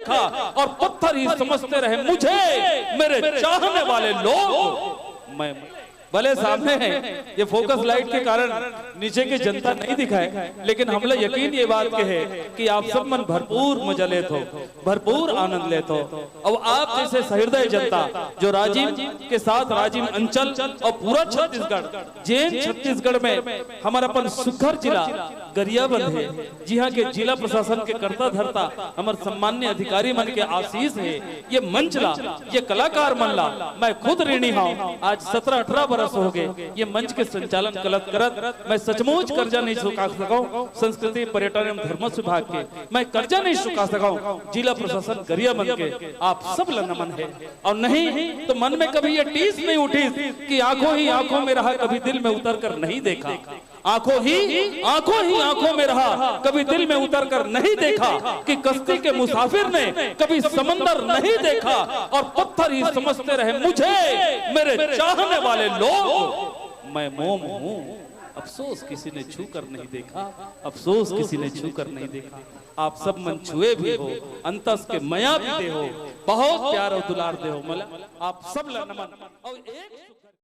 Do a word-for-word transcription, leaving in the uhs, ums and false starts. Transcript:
देखा और पत्थर ही समझते रहे मुझे मेरे चाहने वाले लोग। मैं भले सामने है, ये फोकस लाइट के कारण नीचे की जनता नहीं दिखाए, लेकिन हमला यकीन ये बात के है कि आप सब मन भरपूर मजा लेत हो, भरपूर आनंद लेत हो। अब आप जैसे सहृदय जनता जो राजिम के साथ राजिम अंचल और पूरा छत्तीसगढ़, जेन छत्तीसगढ़ में हमर अपन सुघर जिला गरियाबंद हे, जिहाँ के जिला प्रशासन के कर्ता धर्ता हमर सम्मान्य अधिकारी मन के आशीष हे। ये मंच ला, ये कलाकार मन ला मैं खुद ऋणी हौं। आज सत्रह अठारह बरस हो गे ये मंच के संचालन करत करत। मैं सचमुच कर्जा नहीं चुका सकौं संस्कृति, पर्यटन एवं धर्मस्व विभाग के, मैं कर्जा नहीं चुका सकौं जिला प्रशासन गरियाबंद के। आप सब ला नमन हे। और नहीं तो मन में कभी ये टीस नहीं उठीस कि आंखों ही आंखों में रहा, कभी दिल में उतर कर नहीं देखा। आंखों ही आंखों ही आंखों में रहा, कभी दिल में उतर कर नहीं देखा कि कश्ती के मुसाफिर ने कभी समंदर नहीं देखा और पत्थर ही समझते रहे मुझे मेरे चाहने वाले लोग। मैं मोम हूँ, अफसोस किसी ने छू कर नहीं देखा, अफसोस किसी ने छू कर नहीं देखा। आप सब मन छुए भी हो, अंतस के मया भी दे हो, बहुत प्यार और दुलार दे हो। मला आप सब ला नमन। और एक